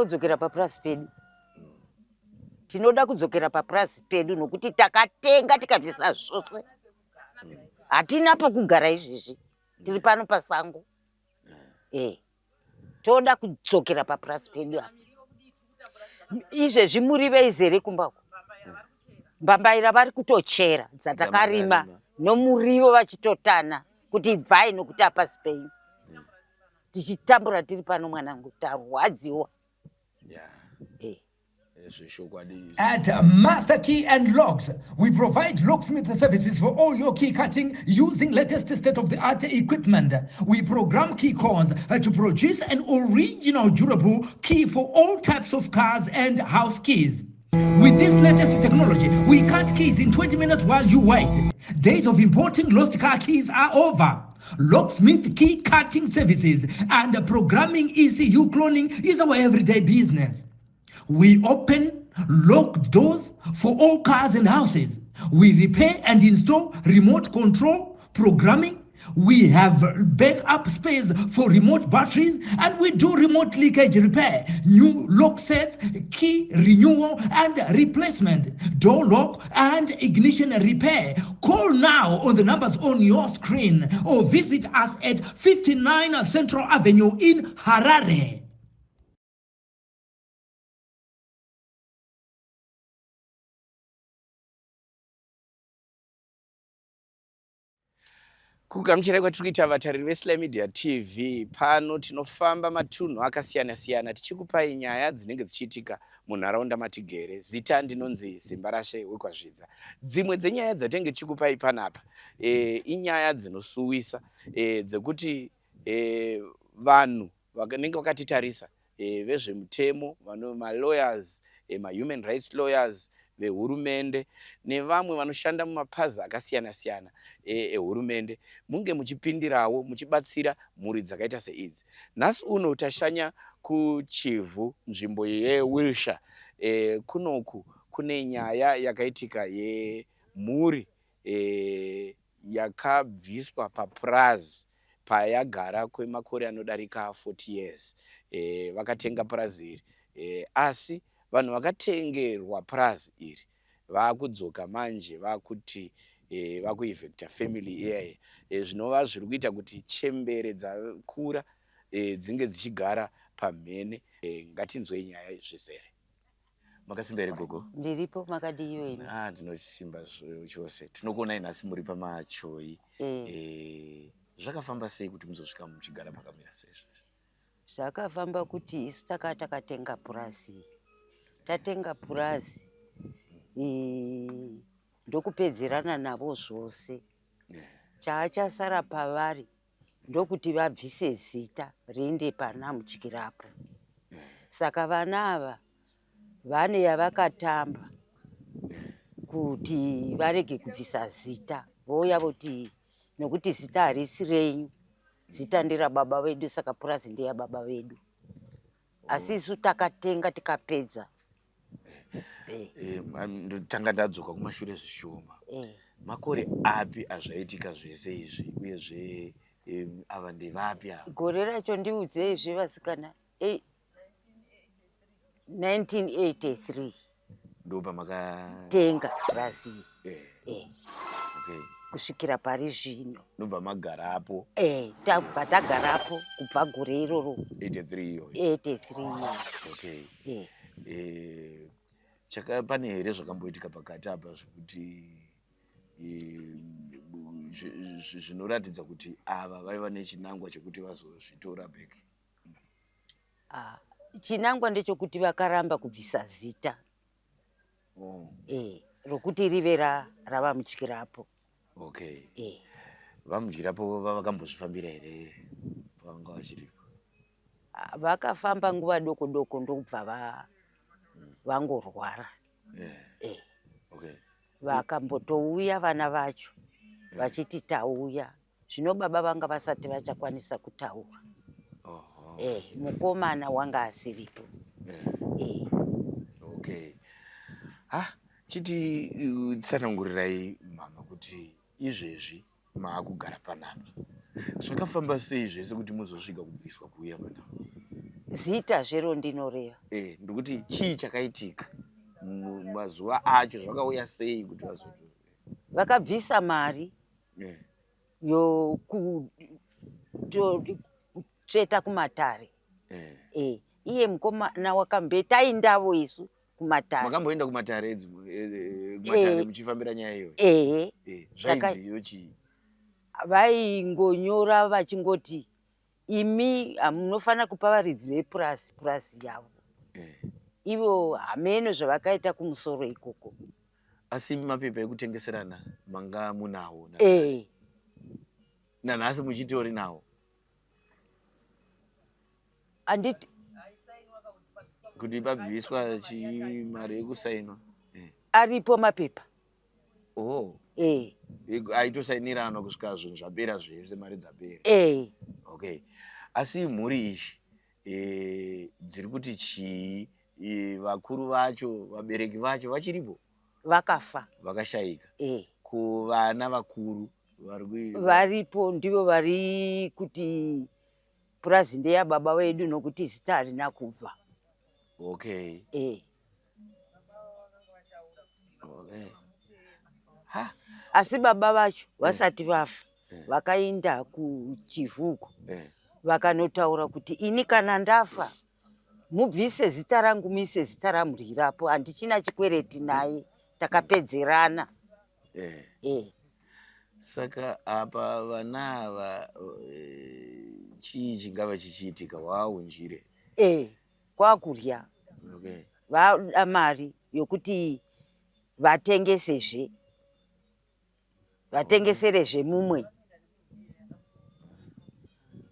kudzokera papurasi pedu. Tinoda kudzokera papurasi pedu nokuti takatenga tikabvisa zvose. Hatina pokugara izvezvi, tiri pano pasango. Eh. Toda kudzokera papurasi pedu apa. Izvezvi murivo izere kumba uko. Mbambaira vari kutochera dzatakarima nomurivo vachitotana kuti ibvai nokuti hapasi penyu. Tichitambura tiri pano mwanangu, tarwadziwa. Yeah. Eh. Zvechokwadi. At Master Key and Locks, we provide locksmith services for all your key cutting using latest state-of-the-art equipment. We program key cores to produce an original durable key for all types of cars and house keys. With this latest technology, we cut keys in 20 minutes while you wait. Days of importing lost car keys are over. Locksmith key cutting services and programming ECU cloning is our everyday business. We open locked doors for all cars and houses. We repair and install remote control programming. We have backup space for remote batteries, and we do remote leakage repair, new lock sets, key renewal and replacement, door lock and ignition repair. Call now on the numbers on your screen or visit us at 59 Central Avenue in Harare. Kugamuchirai kwatiri kuita vatariri veSly Media TV. Pano tinofamba matunhu akasiyana-siyana tichikupai nyaya dzinenge dzichiitika munharaunda matigere. Zita ndinonzi Simbarashe wekwaZvidza. Dzimwe dzenyaya dzatinenge tichikupai panapa e, inyaya dzinosuwisa e, dzekuti e, vanhu vanenge vakatitarisa e, vezvemutemo, vano malawyers, e, mahuman rights lawyers, vehurumende nevamwe vanoshanda mumapazi akasiyana siyana ehurumende e, munge muchipindirawo muchibatsira mhuri dzakaita seidzi. Nhasi uno tashanya kuChivhu nzvimbo yeWilshire. E, kunoku kune nyaya yakaitika yemhuri e, yakabviswa papurazi payagara kwemakore anodarika 40 years. E, vakatenga purazi iri e, asi vanhu vakatengerwa purazi iri vakudzoka manje vakuti e, vakuevecta family iyaye e, zvinova zviri kuita kuti chembere dzakura e, dzinge dzichigara pamhene. E, ngatinzwei nyaya zvizere. Makasimba here gogo? Ndiripo, makadiiwo imi? Ah, ndinosimba chose. Tinokuonai nhasi muri pamachoi. E, zvakafamba sei kuti muzosvika muchigara pakamira seizvozvo? Zvakafamba kuti isu taka takatenga purazi. Tatenga purazi ndokupedzerana navo zvose. Chaachasara pavari ndokuti vabvise zita riinde pana Mudyirapo. Saka vana ava vane yavakatamba kuti varege kubvisa zita, vouya voti nokuti zita harisi renyu, zita nderababa vedu, saka purazi ndeyababa vedu. Asi isu takatenga tikapedza. Eh, ndotanga ndadzoka kumashure zvishoma. Makore api azvaitika zvese izvi uyezve ava ndevapi ava? Gore racho ndiudzei zve vasikana. 1983 ndopamakatenga purazi eh. Okay. Kusvikira pari zvino ndobva magarapo. Tabva tagarapo kubva gore iroro 83 iyoyo. 83 iyoyo. Okay. Chaka pane here zvakamboitika pakati apa zvekuti zvinoratidza kuti ava vaiva nechinangwa chekuti vazozvitora back? Ah, chinangwa ndechekuti vakaramba kubvisa zita. Oh. Rokuti rive ravaMudyirapo. Okay. VaMudyirapo vakambozvifambira here pavanga vachiripo? Ah, vakafamba nguva doko doko ndokubva vangorwara. Okay. Vakambotouya vana vacho vachiti tauya. Zvino baba vanga vasati vachakwanisa kutaura. Mukomana wanga asiripo. Okay. Ha, chiti tsanangurirai mama kuti izvezvi maakugara panapa. Zvakafamba sei zvese kuti muzosvika kubviswa kuuya panapa? Zita zvero ndinoreva. Eh, ndikuti chii chakaitika mazuva acho zvakauya sei kuti vazo Vakabvisa mari yokutsveta kumatare. Eh, iye mukomana wakambe taindavo isu kumatare. Makamboenda kumatare kumatare muchifambira nyaya iyoyo? Ehe. Zvainzi iyo chii? Vaingonyora vachingoti imi munofanira kupa varidzi vepurasi purasi yavo. Ivo hameno zvavakaita kumusoro ikoko. Asi mapepa ekutengeserana manga munawo? Eh. Nanhasi muchitori nawo? Anditi kuti pabviswa chii mari yekusainwa? Aripo mapepa. Oh. Eh. Aitosainirana kusvika zvinhu zvapera zvese, mari dzapera. Eh. Okay. Asi mhuri iyi dziri kuti chii? Vakuru vacho, vabereki vacho vachiripo? Vakafa. Vakashaika. Eh. Kuvana vakuru vari varipo ndivo vari kuti purazi ndeyababa vedu nokuti zita harina kubva. Okay. Eh. Okay. Ha. Asi baba vacho vasati vafa vakaenda kuchivhuko vakanotaura kuti ini kana ndafa mubvise zita rangu muise zita raMuryirapo, handichina chikwereti naye, takapedzerana. Saka apa vana ava chii chingava chichiitika? Waunjire. Kwakurya. Okay. Vada mari yokuti vatengesezve, vatengeserezve mumwe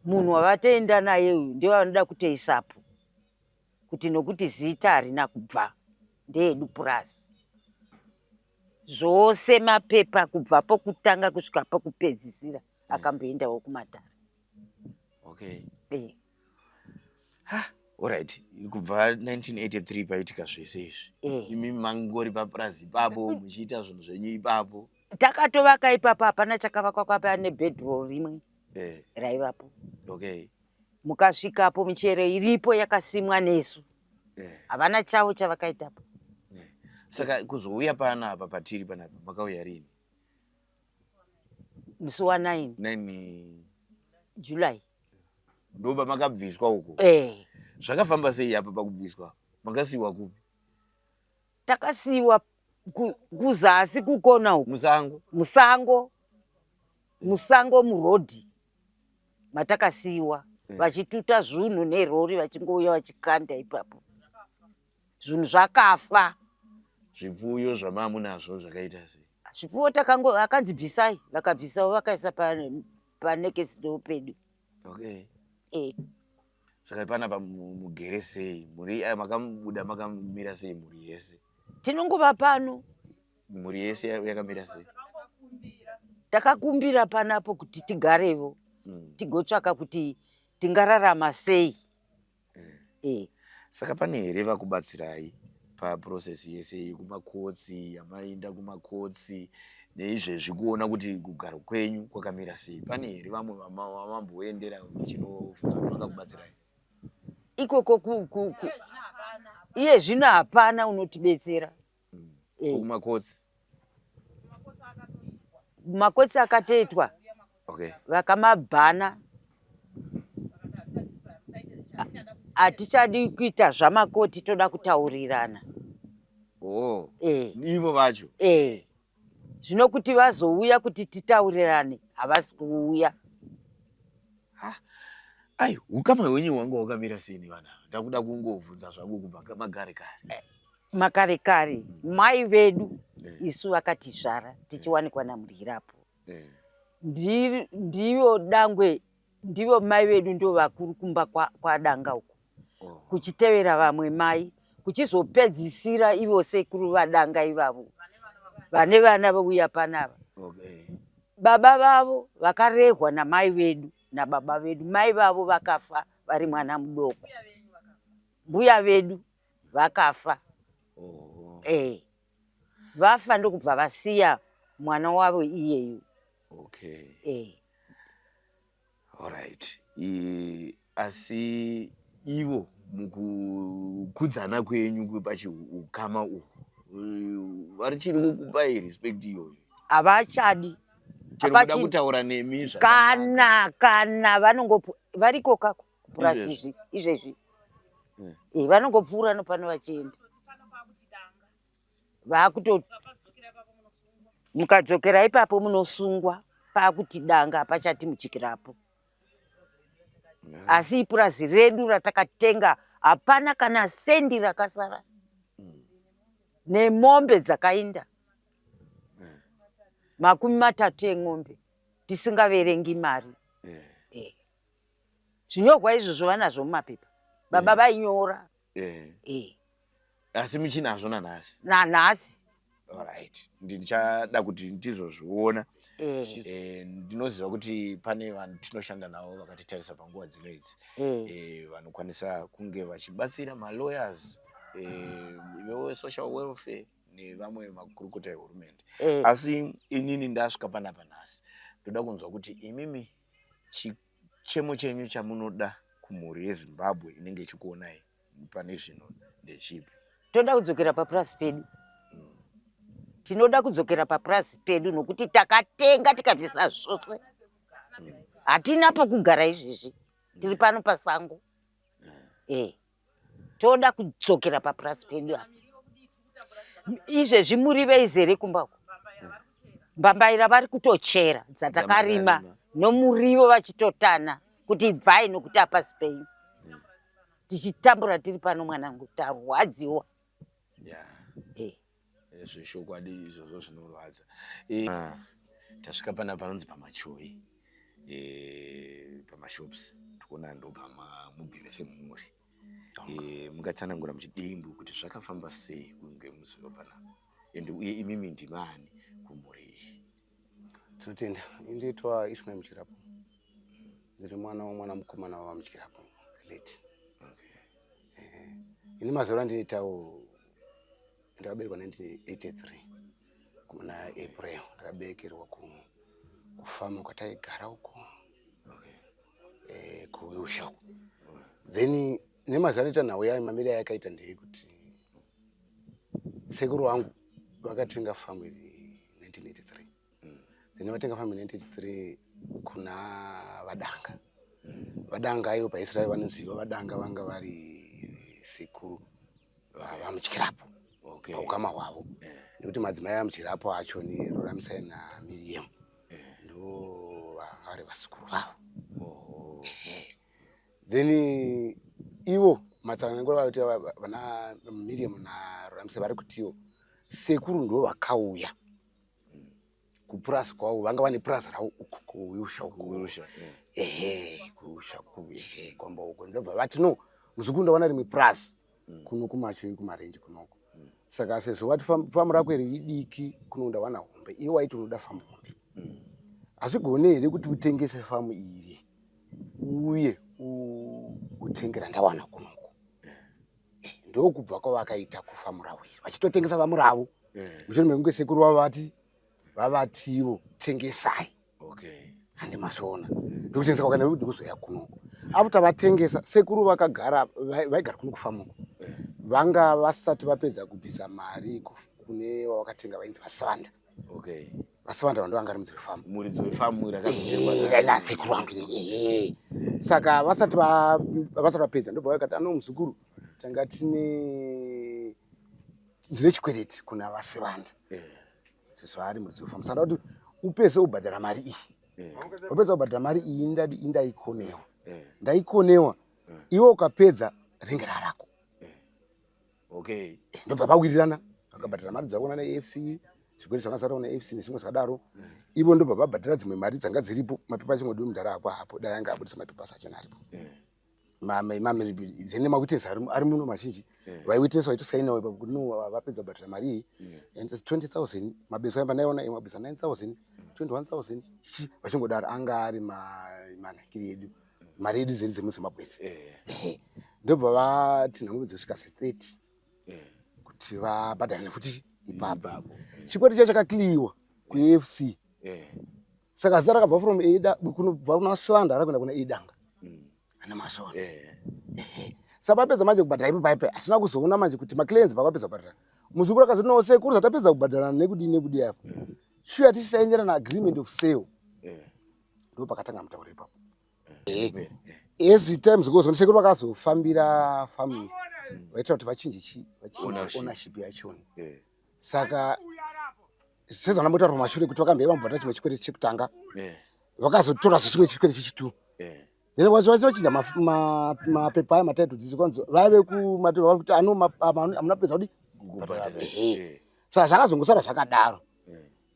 munhu wavatoenda naye uyu, ndivo vanoda kutoisapo kuti nokuti zita harina kubva, ndeyedu purasi. Zvose mapepa kubva pokutanga kusvika pokupedzisira akamboendawo kumatare. Okay. Ha, alright. Kubva 1983 paitika zvese izvi. Imi mangori papurazi ipapo muchiita zvinhu zvenyu ipapo. Takatovaka ipapo, hapana chakavakwa kwapa nebedroll rimwe raivapo. Okay. Mukasvikapo michero iripo yakasimwa nesu. Havana chavo chavakaitapo. Saka kuzouya panapa patiri panapa makauya rini? Musi wa 9 9 July. Ndoba makabviswa uko? Eh. Zvakafamba sei apa pakubviswa? Makasiiwa kupi? Takasiiwa kuzasi kukona uko. Musango. Musango. Musango murodhi matakasiiwa. Vachituta zvinhu nerori vachingouya vachikanda ipapo. Zvinhu zvakafa. Zvipfuyo zvamamunazvo zvakaita sei? Zvipfuyo takango akanzi bvisai, vakabvisawo vakaisa panekesido pedu. Okay. Saka panapa mugere sei? Mhuri makabuda makamira sei mhuri yese? Tinongova pano. Mhuri yese yakamira sei? Takakumbira panapo kuti tigarevo. Tigotsvaka kuti tingararama sei. Saka pane here vakubatsirai paprocess yese yekumakotsi, yamainda kumakotsi neizvezvi kuona kuti kugara kwenyu kwakamira sei? Pane here vamwe vamamboendera muchinobvunza kuti vangakubatsirai? Ikoko iye zvino hapana unotibetsera. Kumakotsi? Makotsi akatoitwa. Okay. Vakamabhana. Hatichadi kuita zvamakoti, toda kutaurirana. Oh. Ivo vacho? Zvino kuti vazouya kuti titaurirane havasi kuuya. Ai, ukama hwenyu hwanga hwakamira sei nevana ava? Ndakuda kungovhunza zvangu kubva makare kare. Makare kare mai vedu isu vakatizvara tichiwanikwa naMuryirapo. Ndivo dangwe, ndivo mai vedu, ndo vakuru kumba kwadanga uko. Kuchitevera vamwe mai, kuchizopedzisira ivo sekuru vadanga ivavo vane vana vouya panava. Okay. Baba vavo vakarehwa namai vedu nababa vedu. Mai vavo vakafa vari mwana mudoko. Mbuya vedu vakafa. Vafa ndokubva vasiya mwana wavo iyeyu. Okay. Alright. Asi Ivo mukukudzana kwenyu pachiukama uhu varichiri kukupai respect iyoyo? Havachadi. Chero kuda kutaura nemi zvakanaka. Kana kana vanongopfu variko kako purasi Izvezvi. izvi izvezvi. Eh. Eh, vanongopfuura nopano vachienda. Vakuto mukadzokera ipapo munosungwa pakuti danga hapachati muchikirapo. Asi ipurazi redu ratakatenga hapana kana sendi rakasara. Nemombe dzakainda. 30 eng'ombe tisingaverengi mari. Eh. Eh. Zvinyorwa izvozvo vanazvo mumapepa. Baba vainyora. Eh. Eh. Asi muchinazvo nanhasi? Nanhasi. Alright, ndichada kuti ndizozviona. Eh. Ndinoziva kuti pane vanhu tinoshanda navo vakatitarisa panguva dzino idzi. Eh. Vanokwanisa kunge vachibatsira malawyers, veSocial welfare nevamwe makurukota ehurumende. Eh. Asi inini ndasvika panapa nhasi, ndoda kunzwa kuti imimi chichemo chenyu chamunoda kumhuri yeZimbabwe inenge ichikuonai pane zvino ndechipi? Toda kudzokera papurasi pedu. Tinoda kudzokera papurasi pedu nokuti takatenga tikabvisa zvose. Hatina pokugara izvezvi. Tiri pano pasango. Eh. Toda kudzokera papurasi pedu apa. Izvezvi murivo izere kumba uko. Mbambaira vari kutochera dzatakarima Dzamakarima. nomurivo vachitotana kuti ibvai nokuti hapasi penyu. Tichitambura tiri pano mwanangu, tarwadziwa. Yeah. Eh. Zveshokwadi izvozvo zvinorwadza. Tasvika pana panonzi paMachoi, pamashops tikuona ndo pamugere semhuri. Mungatsanangura muchidimbu kuti zvakafamba sei kunge musvika panapa, ende uye imimi ndimani kumhuri iyi? Tinotenda. Indoitwa Ishmael Muchirapo. Ndiri mwana womwana mukomana waVaMuchirapo, the late. Okay. Ini mazoro andinoitawo, ndakaberekwa 1983 kuna April. Ndakaberekerwa kufama kwataigara uko. Okay. Kuusha uko. Then nemazaro anoita nhau yayo, mamiri ayakaita ndeyekuti sekuru vangu vakatenga famu iri 1983. Then vatenga famu 1983 kuna VaDanga. VaDanga ivo paIsraeri vanoziva VaDanga vanga vari sekuru vaMutyirapo. Okay. Paukama hwavo. Nekuti madzimai aMutyirapo acho ni Ruramisai naMiriam. Ndo vanga vari vasekuru vavo. Oh. Then ivo matsananguro vakuti vana Miriam naRuramisai vari kutiwo sekuru ndo vakauya kupurasi kwavo, vanga vane purasi ravo uko kuUsha uko. Kuusha. Yeah. Ehe, kuUsha ku ehe kwamba uko. Ndobva vati no, muzukuru, ndawana rimwe purasi kuno kumacho kumarenji kunoko. Saka sezvo wati famu rako iri idiki, kuno ndawana hombe, iwe waiti unoda famu hombe, hazvigone here kuti utengese famu iri uye utenge randawana kunoko? Ndokubva kwavakaita kufamu ravo iri, vachitotengesa famu ravo mushure mekunge sekuru vavati vavatiwo tengesai. Okay. Handi mazviona, ndokutengesa kwakaenda kuti ndikuzoya kunoko. After vatengesa, sekuru vakagara vaigara kuno kufamuko, vanga vasati vapedza kubvisa mari kune vavakatenga vainzi VaSavanda. Okay. VaSavanda vando vanga vari mudzi wefamu. Muridzi wefamu rakazotengwa. Nasekuru vangu, ehe. Saka vasati vapedza, ndobva vakati ano, muzukuru, tanga tine ndine chikwereti kuna VaSevanda sezvo ari muridzi wefamu, saka kuti upese ubhadhara mari iyi. Wapedza kubhadhara mari iyi, ndadi indaikonewa ndaikonewa, iwe ukapedza ringe rarako. Okay. Ndobva vawirirana, vakabhadhara mari dzavo nana AFC, zvikwereti zvanga zvataura naAFC nezvimwe zvakadaro. Ivo ndobva vabhadhara dzimwe mari dzanga dziripo, mapepa achingodiwa mudhara ako hapo, dai anga abudisa mapepa acho aripo. Dzene mawitness ari muno mazhinji vaiwitness, vaitosainawo ipapo kuti no, vapedza kubhadhara mari iyi and 20,000 mabesa pandaiona imwe mabesa 9000, 21,000 chichi vachingodaro, anga ari manhakiri edu, mari yedu dzedu dzemuZimbabwe idzi. Ehe. Ndobva vati nhambo dzosvika se30 kuti vabhadharane futi ipapo. Chikwereti chacho chakakiliwa kuAFC. Saka zita rakabva from Eda kunobva kuna Sivanda rakuenda kuna Edanga, ana mazona. Saka vapedza manje kubhadhara ipo paipa hatina kuzoona manje kuti maclients vakapedza kubhadhara. Muzukuru akazoti no sekuru zvatapedza kubhadharana nekudii nekudii apo. Shuya tichisaenderana agreement of sale. Ndo pakatanga mutauro ipapo. As times goes on sekuru vakazofambira family vaitira kuti vachinje chi vachinje ownership yachona. Saka sezvanambotaura pamashure kuti vakambe vambobhadhara chimwe chikwereti chekutanga vakazotora zvechimwe chikwereti chechitu. Then vachochinja mapepa aya matitle deeds kwanzi vaive kumatitle vari kuti ano hamuna kupedza kudi saka zvakazongosara zvakadaro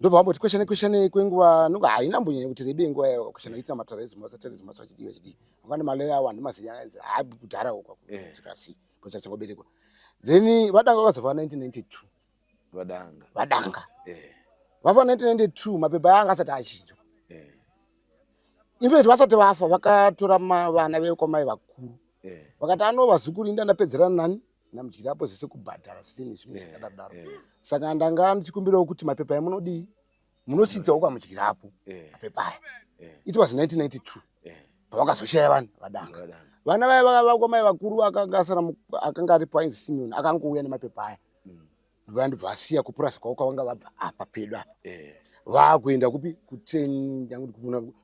ndobva vamboti kweshane kweshane kwenguva nonga haina mbonyanya kuti rebe nguva yayo kweshana ichita matara ezimasa tara ezimasa vachidii vachidii vanga nemaloya awo handimazivi anzi haa kudhara uko kwakutirasi because achangoberekwa then vadanga vakazofa 1992 vadanga vadanga vafa 1992 mapepa aya anga asati achinjwa infact vasati vafa vakatora vana vekwamai vakuru vakati ano vazukuru inda ndapedzerana nani namudyirapo zvese kubhadhara zvese nezvimwe zvakadaro daro saka ndanga ndichikumbirawo kuti mapepa emunodii munositsawo kwamudyirapo mapepa aya it was 1992 pavakazoshaya vanhu vadanga vana vaya vakwamai vakuru akanga asara akanga aripo ainzi simeon akangouya nemapepa aya vanhu vasiya kupurasi kwavo kwavanga vabva apa pedu apa eh. vakuenda kupi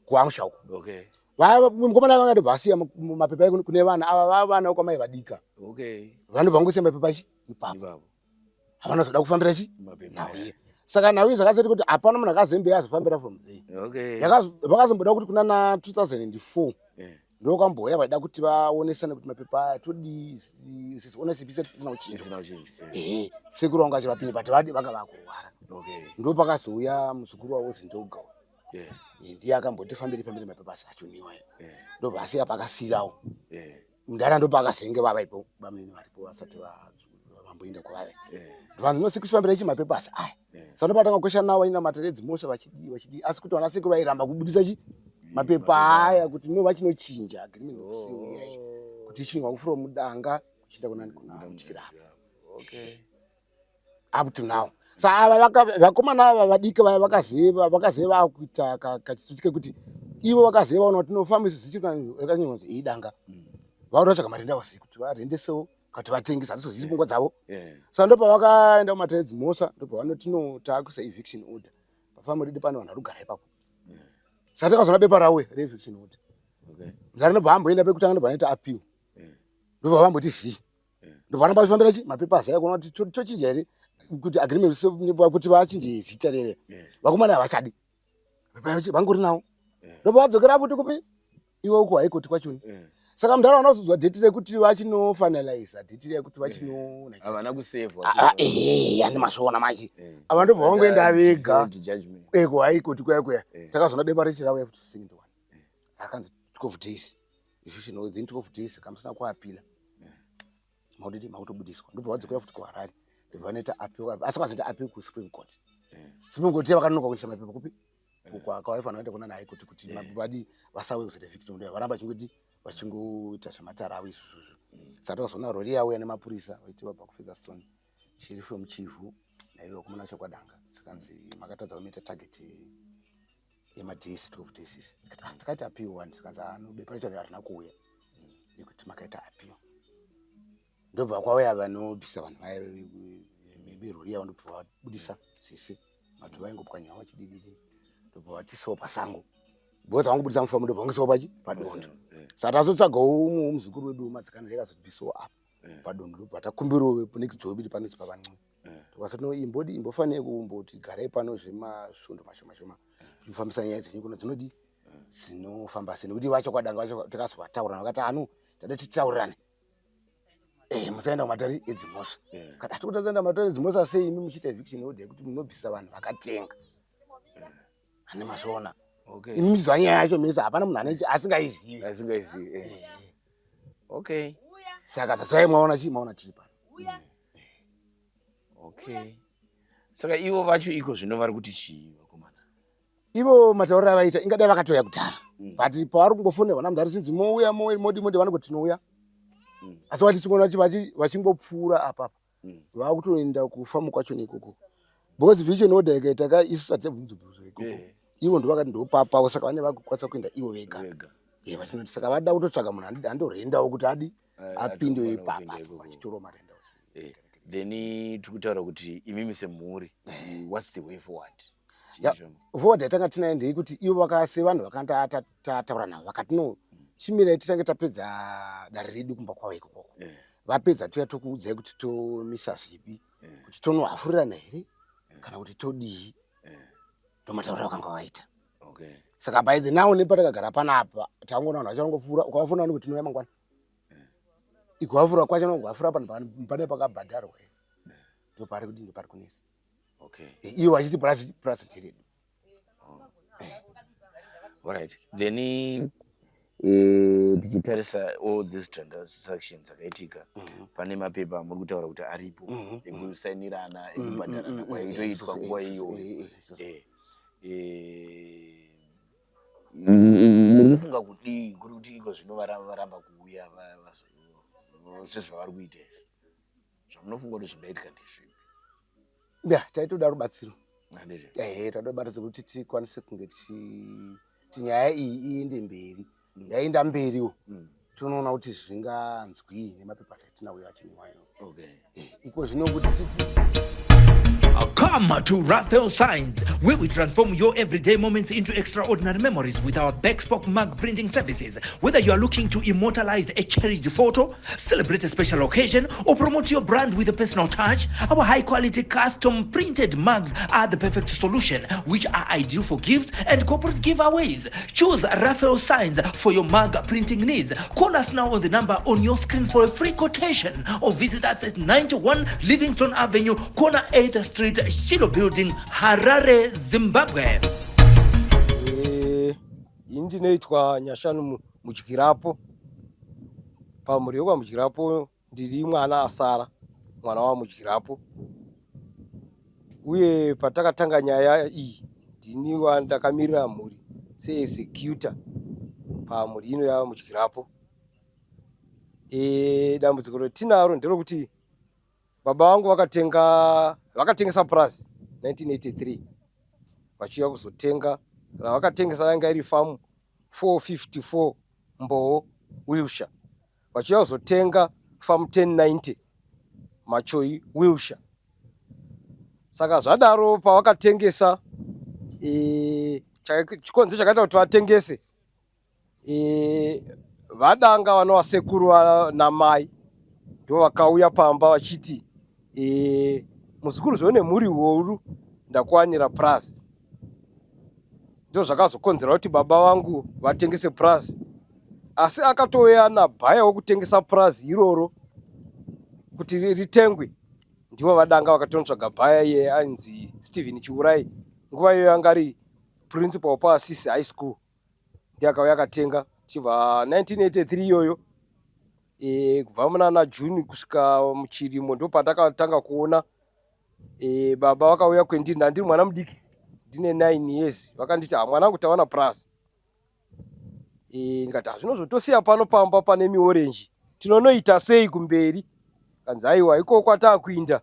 kuamusha uko okay. mukomana vanga ndobva asiya mapepa kune vana ava vava vana kwamai vadika okay. vanobva vangosiya mapepa chi ipapo havana zoda kufambira chi nhau iye saka nhau iyi zvakazoti kuti hapana munhu akazembe azofambira from there okay. vakazomboda kuti kuna na 2004 yeah ndokwambouya vaida kuti vaonesane kuti mapepa aya todii ownership isati isina kuchinjwa ehe sekuru vanga vachivapinye but vadi vanga vakurwara ndopakazouya muzukuru wavo zindoga ndiye akamboti fambiri fambiri mapepa asi achoniwa ndobva asiya pakasirawo mudhara ndopakazenge vava ipo bamunini varipo vasati vamboenda kwavave vanhu nosikufambira ichi mapepa asi aya saka ndopatanga kwesha nawo ina matare edzimhosva vachidii vachidii asi kuti vana sekuru vairamba kubudisa chi mapepa aya kuti no vachinochinja agreement of sale iyayi kuti ichinwa from danga kuchiita kunani kuna mutyirapa okay up to now sa ava vakomana ava vadiki vaya vakaziva vakaziva vakuita kachitsotsi kekuti ivo vakaziva vaona kuti tinofambisa zvichikanyorwa idanga vaoda kutsvaga marenda usiku kuti varendesewo kati vatengesa hatizozivi pfungwa dzavo saka ndopavakaenda kumatare dzimhosva ndobva no taakuisa eviction order pafamu redu pane vanhu vari kugara ipapo saka takazoona bepa ravo reeviction order nzara ndobva amboenda pekutanga ndobva anoita appeal ndobva vamboti zii ndobva ramba vachifambira chi mapepa azaya kuona kuti tochinja here kuti agreement kuti vachinje zita rere vakomana havachadi vangori nawo ndobva vadzokera futi kupi iwe uko haikoti kwachoni saka mudhara vana kuzodzwa dheti rekuti vachinofinaliza dheti rekuti vachinohavana kusevhwa ah, ah, ehe ane masvoona manje ava ndobva vangoenda vega eko haikoti kuya kuya takazoona bepa rechirauya futi 71 rakanzi 12 days eviction within 12 days kamusina kuapila maudidi makutobudiswa ndobva vadzokera futi kuharare ndobva vanoita appeal asi vazoita appeal kusupreme court supreme court vakanonoka kuendesa mapepa kupi kwavaifanira kuenda kuna naye kuti kuti vadi vasauye kuzoita victim ndo varamba vachingodi vachingoita zvematare avo izvozvozvo saka takazoona rori yauya nemapurisa vaiti vabva kufeatherstone sherifu wemuchivhu naive vakomana vachakwadanga zvikanzi makatadza kunoita target yemadays 12 days tikati ah, takaita appeal one zvikanzi ah, no bepa racho harina kuuya nekuti makaita appeal ndobva kwauya vanobvisa vanhu vaya verori yavo ndobva vabudisa zvese vanhu vaingopwanyawo vachidididi ndobva vatisawo pasango because vangobudisa mufamu ndobva vangoisawo pachi padondo saka tazotsvagawo umwe muzukuru wedu wemadzikana akazotibvisawo apa padondo ndobva takumbirawo next door bidi panozi pavanxi tikasati no imbodi imbofanei kumboti garai pano zvemasvondo mashoma shoma kufambisa nyaya dzenyu kuno dzinodii dzinofamba sei nekuti vacho kwadanga vacho tikazovataurana vakati anu tada titaurirane eh musaenda kumatare edzimhosva kana tiri kutaenda kumatare edzimhosva sei imi muchiita eviction order yekuti munobvisa vanhu vakatenga ane mazviona imi muchiziva nyaya yacho mese hapana munhu ane asingaizivi asingaizivi eh. eh. okay saka sasai maona chii maona tiri pano okay saka ivo vacho iko zvino vari kuti chii vakomana ivo matauriro avaita ingadai vakatouya kudhara mm. but pavari kungofonerwa namudhara sinzi mouya modi modi vanongoti tinouya mm. asi vatisingona vachingopfuura apapa mm. vakutoenda kufamu kwacho nekoko because vision order ikaita ka isu tatibvunzobvunzo ikoko ivo ndovakati ndopapavo saka vane vakukwanisa kuenda ivo vega. Eh, vachinoti saka vada kutotsvaga munhu andorendawo kuti adi Eh, apinde atofanira ipapa kupinda ikoko. vachitorawo marentals. Eh, then tiri kutaura kuti imimi semhuri, what's the way forward? Ya, forward yatanga tinayo ndeyekuti ivo vakase vanhu vakanga tataura navo vakati no, chimirai titange tapedza dare redu kumba kwavo ikokoko. Vapedza tuya tokuudzai kuti tomisa zvipi, kuti tonohafurirana here kana kuti todii. Ndomatauriro vakanga vaita. Saka by the now nepatakagara panapa tangoona vanhu vachangopfuura, ukavafona vanoti tinouya mangwana. Iguhafura kwacho noguhafura panhu pane pakabhadharwa here, ndopari kudii, ndopari kunetsa. Ivo vachiti purasi nderedu. Alright, then tichitarisa all these transactions dzakaitika, pane mapepa amuri kutaura kuti aripo ekusainirana, ekubhadharana kwaitoitwa nguva iyoyo. Muri kufunga kudii kuri kuti iko zvino varamba kuuya sezvavari kuita izvi? Zvamunofunga kuti zvingaitika ndezvipi? Ya, taitoda rubatsiro. Handiti? Ehe, tatoda rubatsiro kuti tikwanise kunge ti nyaya iyi iende mberi. Yaenda mberiwo, tonoona kuti zvinganzwii nemapepa atinawo achiniwayo. Iko zvino kuti titi Come to Raphael Signs, where we transform your everyday moments into extraordinary memories with our bespoke mug printing services. Whether you are looking to immortalize a cherished photo, celebrate a special occasion, or promote your brand with a personal touch, our high quality custom printed mugs are the perfect solution, which are ideal for gifts and corporate giveaways. Choose Raphael Signs for your mug printing needs. Call us now on the number on your screen for a free quotation or visit us at 91 Livingston Avenue, corner 8th Street, Shiloh Building, Harare, Zimbabwe. Ini ndinoitwa Nyashanu Mudyirapo. Pamhuri yekwaMudyirapo ndiri mwana asara, mwana waMudyirapo. Uye patakatanga nyaya iyi ndini wandakamirira mhuri seexecutor pamhuri ino yaMudyirapo. Dambudziko ratinaro nderekuti baba vangu vakatenga, vakatengesa purazi 1983, vachiuya kuzotenga ravakatengesa yanga iri famu 454 Mbowo, Wilshire, vachiuya kuzotenga famu 1090 Machoi, Wilshire. Saka zvadaro pavakatengesa, chikonzero chakaita kuti vatengese, vadanga vanova sekuru namai ndo vakauya pamba vachiti, muzukuru zvone mhuri huru, ndakuwanira purazi. Ndo zvakazokonzera kuti baba vangu vatengese purazi, asi akatouya nabuyer wekutengesa purazi iroro kuti ritengwe. Ndivo vadanga vakatonotsvaga buyer iye ainzi Stephen Chiurai, nguva iyoyo anga ari principal paAsisi High School, ndiye akauya akatenga. Chibva 1983 iyoyo, kubva munana June kusvika muchirimo, ndo pandakatanga kuona baba vakauya kwendiri. Ndandiri mwana mudiki, ndine 9 years. Vakanditi, "Ha, mwanangu, tawana purazi." Ndikati, "Hazvinozvotosiya pano pamba pane miorenji, tinonoita sei kumberi?" Kanzi, "Aiwa, ikoko kwataakuinda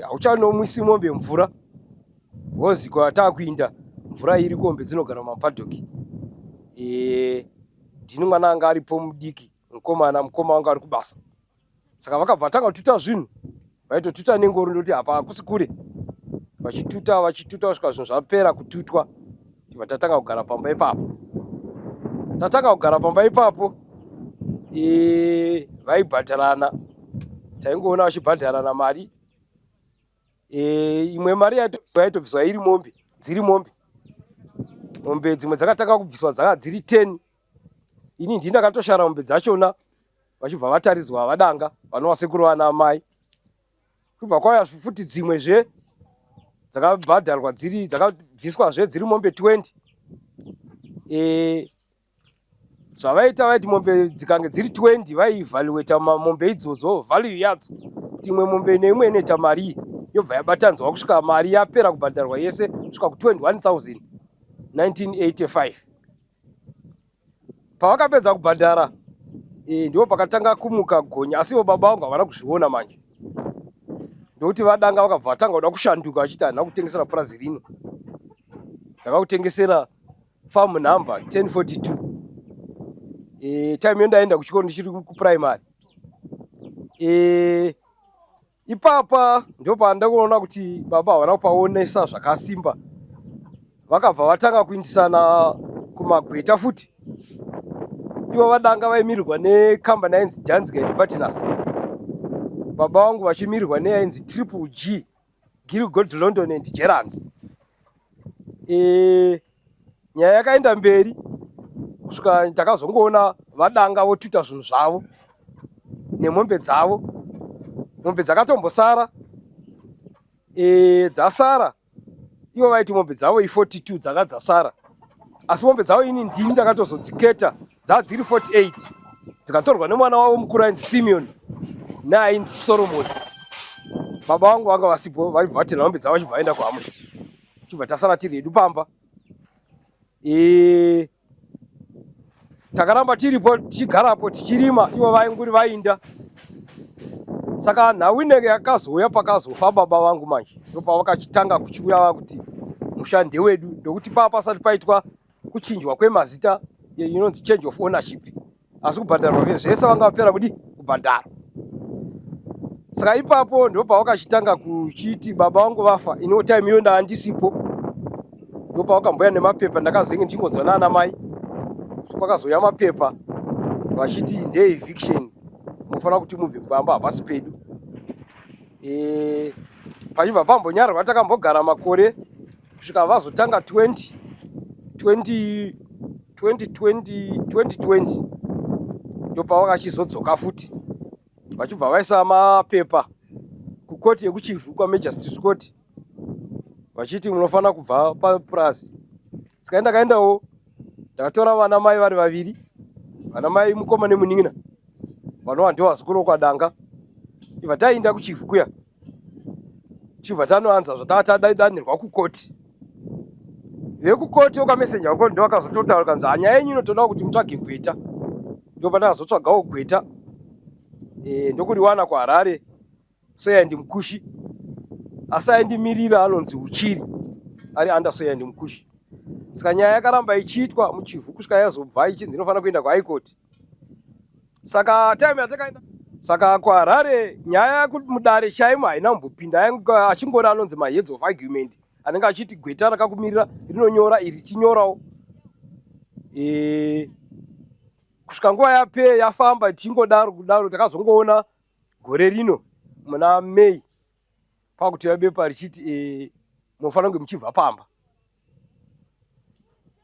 hauchanomwisi mombe mvura, hozi kwataakuinda mvura iri, kombe dzinogara mumapaddock." Ndini mwana anga aripo mudiki, mukomana, mukoma wangu ari kubasa. Saka vakabva vatanga kututa zvinhu, vaitotuta nengoro, ndoti apa hakusi kure, vachituta, vachituta kusvika zvinhu zvapera kututwa. Tibva tatanga kugara pamba ipapo. Tatanga kugara pamba ipapo, vaibhadharana, taingoona vachibhadharana mari. Imwe mari yaitobviswa iri mombe, dziri mombe. Mombe dzimwe dzakatanga kubviswa dzaka dziri 10. Ini ndini ndakatoshara mombe dzachona, vachibva vataridzwa vadanga vanova sekuru vana amai. Kubva kwauya futi dzimwezve dzakabhadharwa, dziri dzakabviswazve dziri mombe 20. Zvavaita, vaiti mombe dzikange dziri 20, vaievaluata mombe idzodzo, value yadzo, kuti imwe mombe neimwe inoita mari, yobva yabatanzwa kusvika mari yapera kubhadharwa yese kusvika ku21,000 1985. Pavakapedza kubhadhara, ndipo pakatanga kumuka gonya, asi ivo baba vangu havana kuzviona manje, ndokuti vadanga vakabva vatanga kuda kushanduka vachiti, "Handina kutengesera purazi rino, ndakakutengesera farm number 1042." E, time iyo ndaenda kuchikoro ndichiri kuprimary. E, ipapa ndopandakuona kuti baba havana kupaonesa zvakasimba. Vakabva vatanga kuindisana kumagweta futi. Ivo vadanga vaimirirwa nekambani yainzi Danzig and Partners. Baba vangu vachimirirwa neyainzi Triple G, Gil Gold London and Gerrans. E, nyaya yakaenda mberi kusvika takazongoona vadanga votuta zvinhu zvavo nemombe dzavo. Mombe dzakatombosara e, dzasara ivo vaiti mombe dzavo i42 dzanga dzasara asi mombe dzavo ini ndini ndakatozodziketa dzaa dziri 48 dzikatorwa nemwana wavo mukuru ainzi Simeon neainzi Solomon. Baba vangu vanga vasipo vaibva vatena mombe dzavo vachibva vaenda kuhamusha chibva tasara tiri hedu pamba. E, takaramba tiripo tichigarapo tichirima ivo vainguri vainda saka nhau inenge yakazouya pakazofa baba vangu manje ndopavakachitanga kuchiuya vakuti musha ndewedu ndokuti paa pasati paitwa kuchinjwa kwemazita inonzi change of ownership asi kubhadharwa ke zvese vanga vapera kudi kubhadhara saka ipapo ndopavakachitanga kuchiti baba vangu vafa iniwo time iyo ndaandisipo ndopavakamboya nemapepa ndakazenge ndichingonzwa naana mai kwakazouya mapepa vachiti ndeeviction munofanira kuti mubve pamba hapasi pedu e, pachibva pambonyararwa takambogara makore kusvika vazotanga 20 20 2020 2020 ndopavakachizodzoka futi vachibva vaisa mapepa kukoti yekuChivhu kwaMagistrates Court vachiti munofanira kubva papurazi. Saka ndakaendawo ndakatora vana mai vari vaviri, vana mai mukoma nemunin'ina vanova ndivo vazukuru vokwadanga. Ibva taenda kuChivhu kuya chibva tanoanza zvatatadanirwa kukoti. Vekukoti vekwamesenja vako ndo vakazototaura kanzi hanyaya yenyu inotodawo kuti mutsvage gweta. Ndopandakazotsvagawo gweta e, ndokuriwana kuHarare Soya ndimukushi asi aindimirira anonzi Uchiri ari under Soya ndimukushi. Saka nyaya yakaramba ichiitwa muChivhu kusvika yazobva ichinzi inofanira kuenda kuHigh Court. Saka time yatakaenda saka kuHarare nyaya mudare chaimo haina kumbopinda achingori anonzi maheads of argument anenge achiti gweta rakakumirira rinonyora iri chinyorawo e, kusvika nguva yape yafamba tichingodaro kudaro takazongoona gore rino muna May kwakutouya bepa richiti e, munofanira kunge muchibva pamba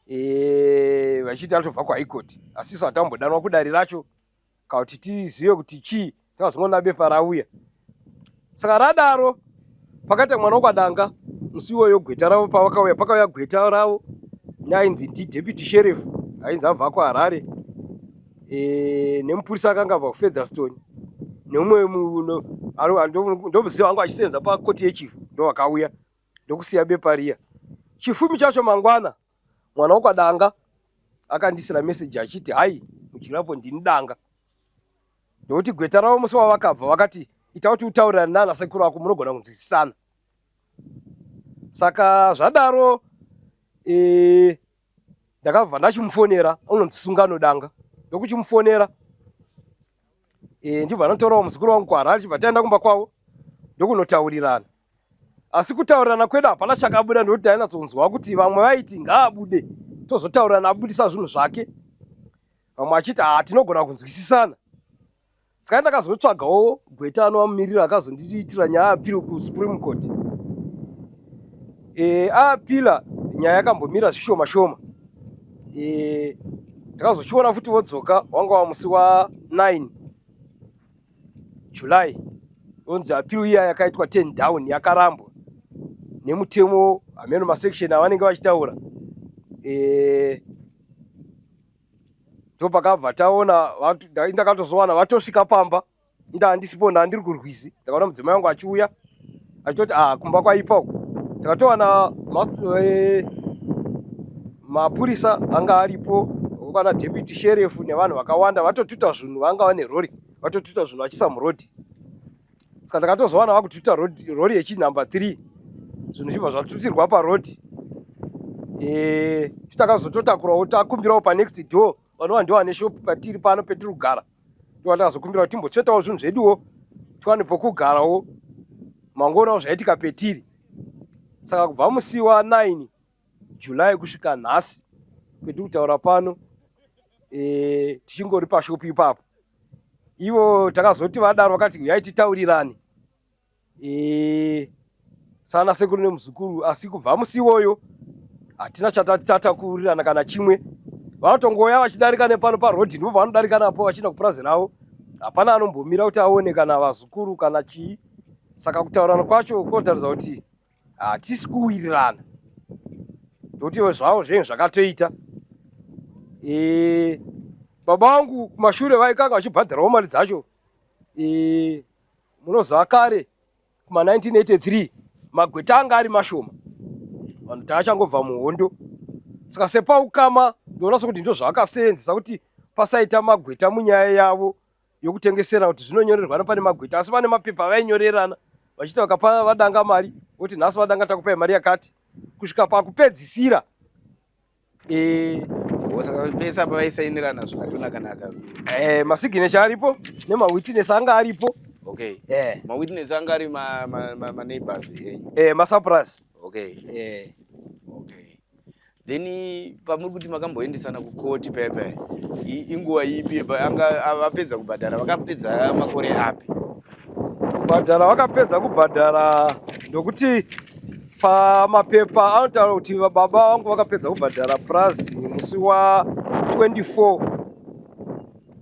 e, vachiti atobva kuhigh court asi isu hatambodanwa kudare racho kana kuti tizive kuti chii takazongoona bepa rauya saka radaro pakaita mwana wokwadanga musi iwoyo gweta ravo pavakauya pakauya gweta ravo neainzi ndideputy sheriff ainzi abva kuharare e, nemupurisa akanga abva kufeatherstone neumwe ndomuziva wangu achisenza pakoti yechifu ndovakauya ndokusiya bepa riya chifumi chacho mangwana mwana wokwadanga akandisira meseji achiti hai mudyirapo ndini danga ndokuti gweta ravo musi wavakabva vakati ita kuti utaurirane nana sekuru ako munogona kunzwisisana saka zvadaro e, ndakabva ndachimufonera unonzi sungano danga ndokuchimufonera e, ndibva ndatorawo muzukuru wangu kuharare chibva taenda kumba kwavo ndokunotaurirana asi kutaurirana kwedu hapana chakabuda ndokuti tainatsonzwa kuti vamwe vaiti ngaabude tozotaurirana abudisa zvinhu zvake vamwe vachiti haa tinogona kunzwisisana saka ndakazotsvagawo gweta anovamumirira akazondiitira nyaya apilo kusupreme court e, aapila nyaya yakambomira zvishoma shoma e, ndakazochiona futi vodzoka wanga wamusi wa 9 July onzi appeal iya yakaitwa 10 down yakarambwa nemutemo hameno masection avanenge vachitaura e, ndopakabva taona ndakatozowana vatosvika pamba ndandisipo ndandiri kurwizi ndakaona mudzimai wangu achiuya achitoti ah kumba kwaipa uku takatowana eh, mapurisa anga aripo kana deputy sheriff nevanhu vakawanda vatotuta zvinhu vanga vane rori vatotuta zvinhu vachisa murodhi saka ndakatozowana vakututa rori yechinumber 3 zvinhu zvibva zvatutirwa parodhi eh, takazototakurawo takumbirawo panext door. vanova ndivo vane shopu patiri pano petiri kugara ndivo vatakazokumbira kuti timbotsvetawo zvinhu zveduwo tiwane pokugarawo mangoonawo zvaitika petiri saka kubva musi wa 9 July kusvika nhasi kwetiri kutaura pano e, tichingori pashopu ipapo ivo takazoti vadaro vakati uyai titaurirane e, sana sekuru nemuzukuru asi kubva musi iwoyo hatina chatati tatakurirana kana chimwe vanotongouya vachidarika nepano parodhi ndipo pavanodarika napo vachienda kupurazi ravo hapana anombomira kuti aone kana vazukuru kana chii saka kutaurana kwacho kunotaridza kuti hatisi kuwirirana ndokuti zvavo zvenyu zvakatoita e, baba vangu kumashure vaikanga vachibhadharawo mari dzacho e, munoziva kare kuma 1983 magweta anga ari mashoma vanhu taachangobva muhondo saka sepaukama ndoona sekuti ndozvaakasenzesa kuti pasaita magweta munyaya yavo yokutengesera kuti zvinonyorerwana pane magweta asi vane mapepa vainyorerana vachiti vakapa vadanga mari voti nhasi vadanga takupai mari yakati kusvika pakupedzisira eh, saka pese apa vaisainirana zvakatonakanaka eh, masiginecha aripo nemawitness anga aripo okay eh. mawitness anga ari maneighbors enyu eh, masurprise okay eh. okay then pamuri kuti makamboendesana kukoti paya paya inguva ipi anga vapedza kubhadhara vakapedza makore api kubhadhara vakapedza kubhadhara ndokuti pamapepa anotaura kuti baba vangu vakapedza kubhadhara purazi musi wa 24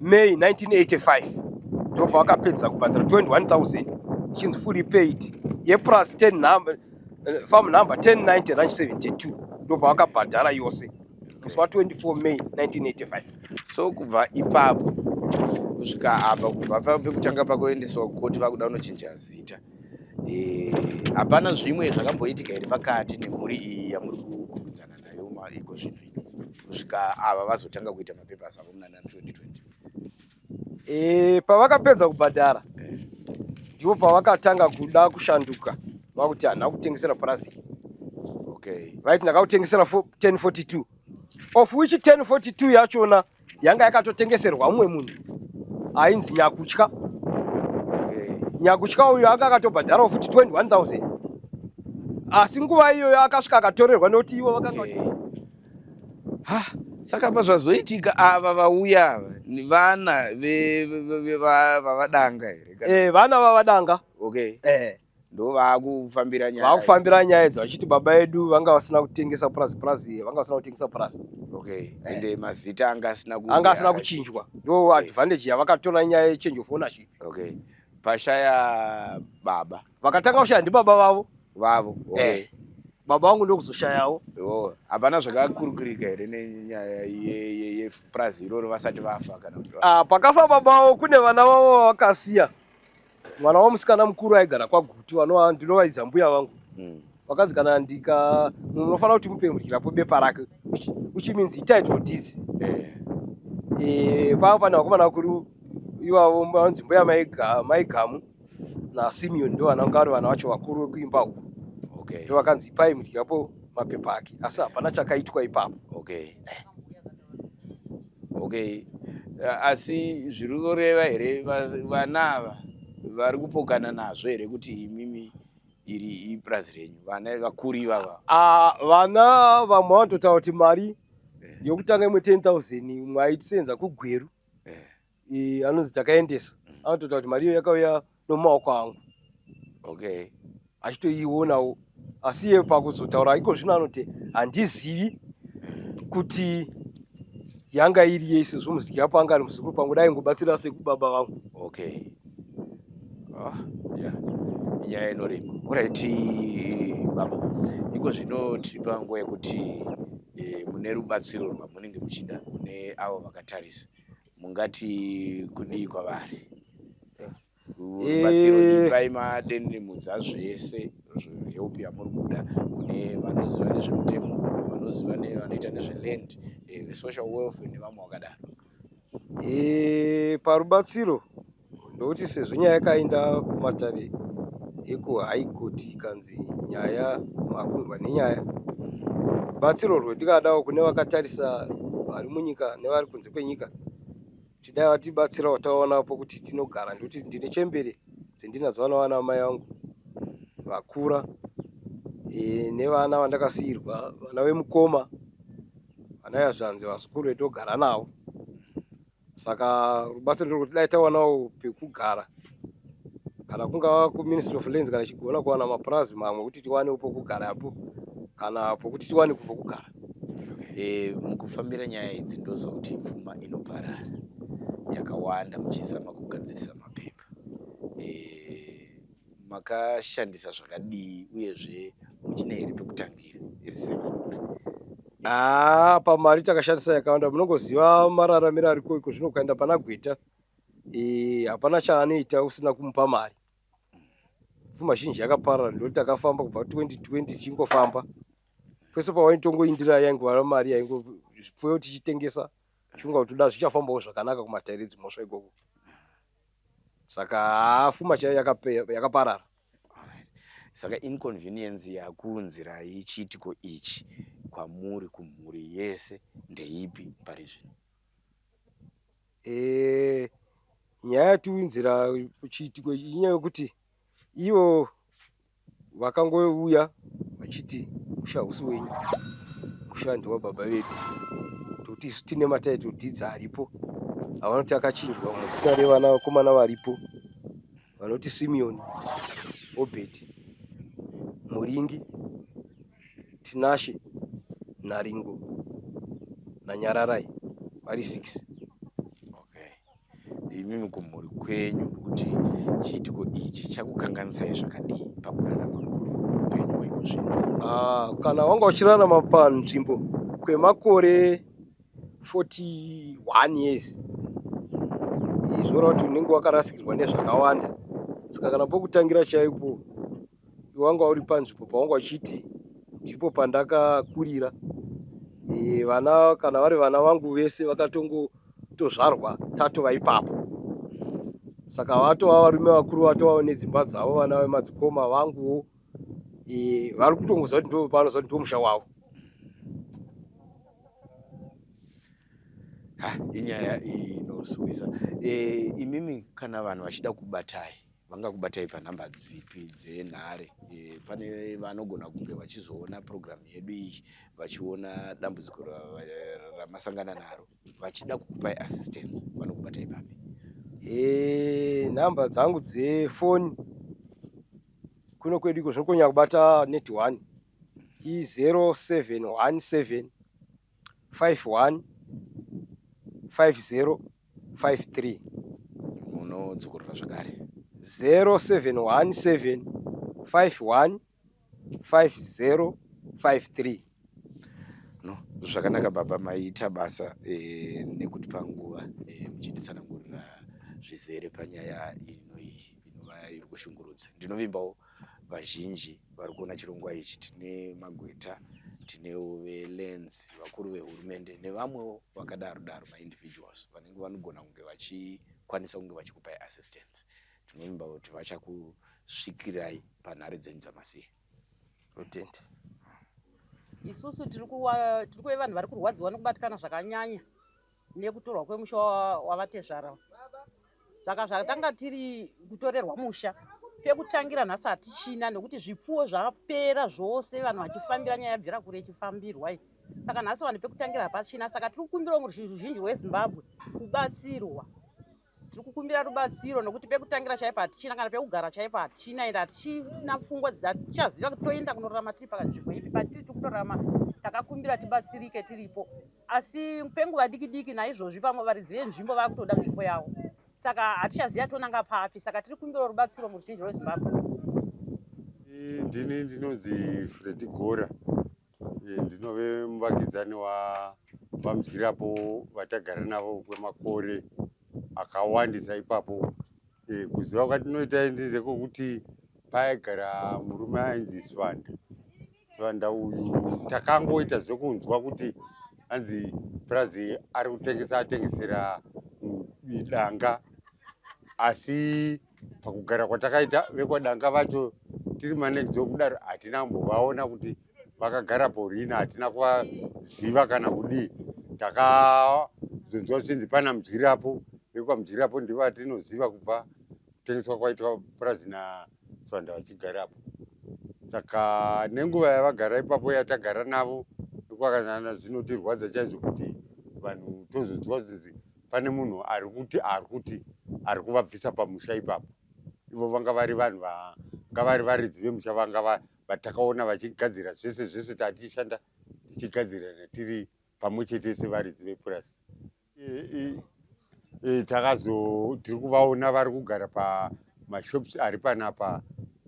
May 1985 ndobva vakapedza kubhadhara 21000 ichinzi fully paid yepurazi 10 number eh, farm number 1090 ranch 72 ndobva vakabhadhara yose musi wa 24 May 1985 so kubva ipapo kusvika apa kubva pekutanga pakuendeswa kukoti vakuda kunochinja zita eh, hapana zvimwe zvakamboitika here pakati nemhuri iyi yamuri kukwikwidzana nayo iko zvino ino kusvika ava vazotanga kuita mapepers avo muna 2020 e, pavakapedza kubhadhara eh. ndipo pavakatanga kuda kushanduka vakuti handina kutengesera purazi okay. vaiti ndakakutengesera 1042 of which 1042 yachona yanga yakatotengeserwa umwe munhu ainzi Nyakutya. Okay. Nyakutya uyu anga akatobhadharawo futi 21000 asi nguva iyoyo akasvika akatorerwa nekuti ivo vakanga okay. Ha, saka pazvazoitika ava vauya ava vana vavadanga here? Eh, vana vavadanga. Okay. Eh. Ndovaakufambira nyaya. Vaakufambira nyaya idzo vachiti baba edu vanga vasina kutengesa purazi purazi vanga vasina kutengesa purazi. Okay. Eh. Ende mazita anga asina ku anga asina kuchinjwa. Ndo okay. advantage yavakatora nyaya ye change of ownership. Okay. Pashaya baba. Vakatanga kushaya ndibaba vavo. Vavo. Okay. Eh. Baba vangu ndokuzoshayawo. Oh, hapana zvakakurukurika here nenyaya yepurazi iroro vasati vafa kana kuti? Ah, pakafa baba vavo kune vana vavo vavakasiya. Mwana wamusikana mukuru aigara kwaGutu anova ndinovaidza mbuya vangu. Vakanzi kana ndika munofanira kuti mupe mudyirapo bepa rake which means title deeds. Eh. Eh, pava pane vakomana vakuru ivavo vanonzi mbuya Maigamu naSimeon ndo vana vanga vari vana vacho vakuru vekuimba huru. Okay. Ndo vakanzi ipai mudyirapo mapepa ake asi hapana chakaitwa ipapo. Okay. Okay. Asi zviri kureva here vana ava vari kupokana nazvo here kuti imimi iri ipurazi renyu vana vakuru ivava? Ah, vana vamwe vanototaura kuti mari yokutanga imwe 10000 imwe aitisenza kuGweru anonzi takaendesa anototaura kuti mari iyo yakauya nomumaoko angu. Okay. Achitoionawo asi iye pakuzotaura iko zvino anoti handizivi kuti yanga iri yei sezvo muzidyapo anga ari muzukuru pangu dai ngobatsira sekubaba vangu. Okay. Oh, yeah. Nyaya inorema. Alright baba. Iko zvino tiri panguva yekuti e, mune rubatsiro rwamunenge muchida kune avo vakatarisa. Mungati kudii kwavari? Rubatsiro Eh. ipai madenderemudza zvese help yamuri kuda kune vanoziva nezvemutemo, vanoziva nevanoita nezveland, eh, vesocial welfare nevamwe vakadaro. E, parubatsiro ndokuti sezvo nyaya yakaenda kumatare ekuhigh court ikanzi nyaya makundwa nenyaya, batsiro rwendingadawo kune vakatarisa vari munyika nevari kunze kwenyika kuti dai vatibatsirawo taonawo pokuti tinogara nekuti ndine chembere dzendinadzo vana vana mai vangu vakura e, nevana vandakasiirwa vana vemukoma vana yazvanzi vazukuru vetogara navo saka rubatsiro nderwekuti dai tawanawo pekugara kana kungava kuministry of lands kana chigona kuwana mapurazi mamwe kuti tiwanewo pokugara apo kana pokuti tiwane pokugara. E, mukufambira nyaya idzi ndoziva kuti pfuma inoparara yakawanda muchizama kugadzirisa mapepa e, makashandisa zvakadii uyezve muchine here pekutangira esevanhu? Haa pamari takashandisa yakawanda munongoziva mararamiro ariko iko zvino ukaenda pana gweta e, hapana chaanoita usina kumupa mari pfuma zhinji yakaparara ndoti takafamba kubva 2020 tichingofamba kwese pawaitongoindira yaingova mari yaingo zvipfuyo tichitengesa tichifunga kuti toda zvichafambawo zvakanaka kumatairi edzimhosva ikoko saka haa fuma chaiyo yakaparara. Saka inconvenience yakuunzirai chiitiko ichi kwamuri kumhuri yese ndeipi pari zvino? E, nyaya yatiunzira chiitiko ichi inyaya yekuti ivo Vakangouya vachiti musha hausi wenyu, musha ndewababa vedu tokuti isu tine matitle deeds aripo avanoti akachinjwa muzita revana vakomana varipo vanoti Simeon, Obert, Muringi, Tinashe, Naringo naNyararai vari 6. Imimi kumhuri kwenyu kuti chiitiko ichi chakukanganisai zvakadii pakurarama upenyu hwaiko zvino? Ah, kana wanga uchirarama panzvimbo kwemakore 41 years zvoreva kuti unenge wakarasikirwa nezvakawanda saka kana pokutangira chaipo wanga uri panzvimbo pawanga uchiti ndipo pandakakurira e, vana kana vari vana vangu vese vakatongotozvarwa tatova ipapo saka vatova varume vakuru vatova nedzimba dzavo vana vemadzikoma vanguwo e, vari kutongoziva kuti ndo panoziva kuti ndomusha wavo. Ha, inyaya inosuwisa. E, imimi kana vanhu vachida kubatai Vangakubatai panhamba dzipi dzenhare? E, pane vanogona kunge vachizoona purogiramu yedu iyi vachiona dambudziko ramasangana naro vachida kukupai assistance vanokubatai papi? E, nhamba dzangu dzefoni kuno kwedu iko zvinokonya kubata net one i 0717 51 50 53. Munodzokorora zvakare. 0717 51 5053. No, zvakanaka baba, maita basa e, nekutipa nguva e, muchititsanangurira zvizere panyaya ino iyi inova iri kushungurudza. Ndinovimbawo vazhinji vari kuona chirongwa ichi, tine magweta, tinewo velands, vakuru vehurumende nevamwewo vakadaro daro maindividuals vanenge vanogona kunge vachikwanisa kunge vachikupai assistance. Tinovimba kuti vachakusvikirai panhare dzenyu dzamasiya. Totenda. Isusu tiri kuve vanhu vari kurwadziwa nekubatikana zvakanyanya nekutorwa kwemusha wavatezvara saka zvatanga tiri kutorerwa musha pekutangira nhasi hatichina nekuti zvipfuwo zvapera zvose vanhu vachifambira nyaya yabvira kure ichifambirwa iyi saka nhasi vanhu pekutangira hapachina saka tiri kukumbirawo muruzhinji rwezimbabwe kubatsirwa tiri kukumbira rubatsiro nokuti pekutangira chaipo hatichina kana pekugara chaipo hatichina ende hatichina pfungwa dzatichaziva kuti toenda kunorarama tiri pakanzvimbo ipi patiri tiri kutorarama takakumbira tibatsirike tiripo asi penguva diki diki naizvozvi pamwe varidzi venzvimbo vakutoda nzvimbo yavo saka hatichaziva tonanga papi saka tiri kumbira rubatsiro muruzhinji rwezimbabwe. Ndini ndinonzi Fredi Gora, ndinove muvakidzani waVaMdyirapo vatagara navo kwemakore akawandisa ipapo. Kuziva kwatinoita ndezvekwekuti paigara murume ainzi Sibanda. Sibanda uyu takangoita zvekunzwa kuti anzi purazi ari kutengesa atengesera danga asi pakugara kwatakaita vekwadanga vacho tiri manext kudaro hatina kumbovaona kuti vakagarapo rini hatina kuvaziva kana kudii. Takazonzwa zvichinzi pana Mudyirapo, vekwaMudyirapo ndivo vatinoziva kubva kutengeswa kwaitwa purazi naSwanda vachigarapo. Saka nenguva yavagara ipapo yatagara navo kwakazana zvinotirwadza chaizvo kuti vanhu tozonzwa zvichinzi pane munhu ari kuti ari kuti ari kuvabvisa pamusha ipapo. Ivo vanga vari vanhu vanga vari varidzi vemusha vanga vatakaona vachigadzira zvese zvese tatichishanda tichigadzirana tiri pamwe chete sevaridzi vepurasi. E, e, takazo tiri kuvaona vari kugara pamashops ari panapa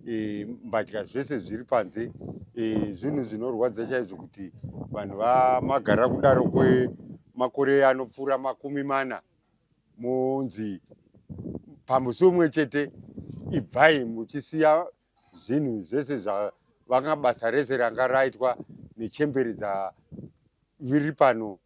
e, mbatya zvese zviri panze e, zvinhu zvinorwadza chaizvo kuti vanhu vamagara kudaro kwemakore anopfuura 40 monzi pamusi umwe chete ibvai muchisiya zvinhu zvese zvavanga basa rese ranga raitwa nechembere dzaviri pano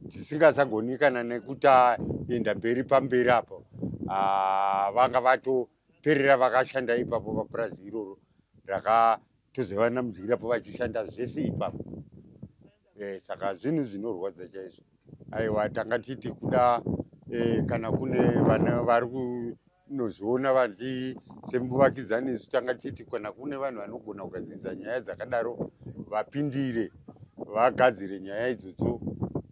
dzisingasagoni kana nekutaenda mberi pamberi apo ah, vanga vatoperera vakashanda ipapo papurazi iroro rakatozeva namudyirapo vachishanda zvese ipapo eh, saka zvinhu zvinorwadza chaizvo aiwa tanga titi kuda eh, kana kune vana vari kunozviona vati semuvakidzani isu tanga titi kana kune vanhu vanogona kugadzirisa nyaya dzakadaro vapindire vagadzire nyaya idzodzo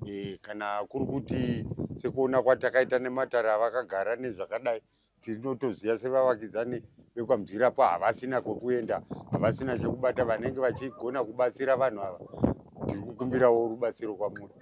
eh, kana kuri kuti sekuona kwatakaita nematare avakagara nezvakadai Tinotoziva sevavakidzani vekwaMdyirapo havasina kwekuenda, havasina chekubata, vanenge vachigona kubatsira vanhu ava. Tiri kukumbirawo rubatsiro kwamuri.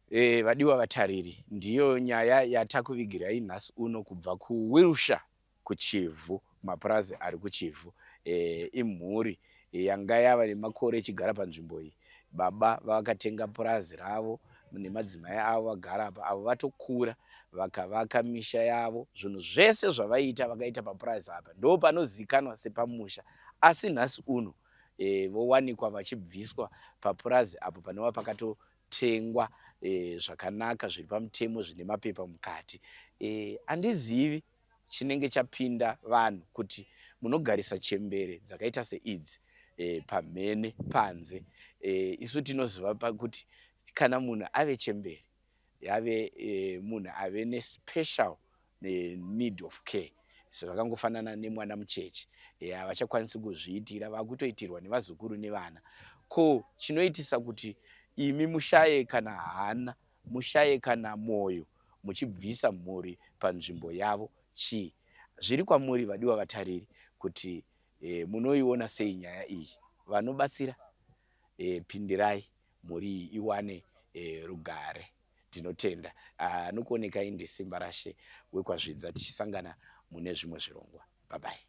E, vadiwa vatariri, ndiyo nyaya yatakuvigirai nhasi uno kubva kuWilshire kuChivhu, mapurazi ari kuChivhu. E, imhuri yanga yava nemakore ichigara panzvimbo iyi. Baba vakatenga purazi ravo nemadzimai avo vagara apa, avo vatokura vakavaka misha yavo. Zvinhu zvese zvavaiita vakaita papurazi apa, ndo panozikanwa sepamusha. Asi nhasi uno e, vowanikwa vachibviswa papurazi apo panova pakatotengwa e, zvakanaka zviri pamutemo zvine mapepa mukati. E, andizivi chinenge chapinda vanhu kuti munogarisa chembere dzakaita seidzi e, pamhene panze e, isu tinoziva pakuti kana munhu ave chembere yave e, munhu ave nespecial e, need of care zvakangofanana nemwana mucheche havachakwanisi e, kuzviitira vakutoitirwa nevazukuru nevana ko chinoitisa kuti imi mushaye kana hana mushaye kana moyo muchibvisa mhuri panzvimbo yavo chii? Zviri kwamuri vadiwa vatariri kuti e, munoiona sei nyaya iyi. Vanobatsira e, pindirai mhuri iyi iwane e, rugare. Tinotenda. Anokuonekai ndiSimbarashe wekwaZvidza tichisangana mune zvimwe zvirongwa. Bye bye.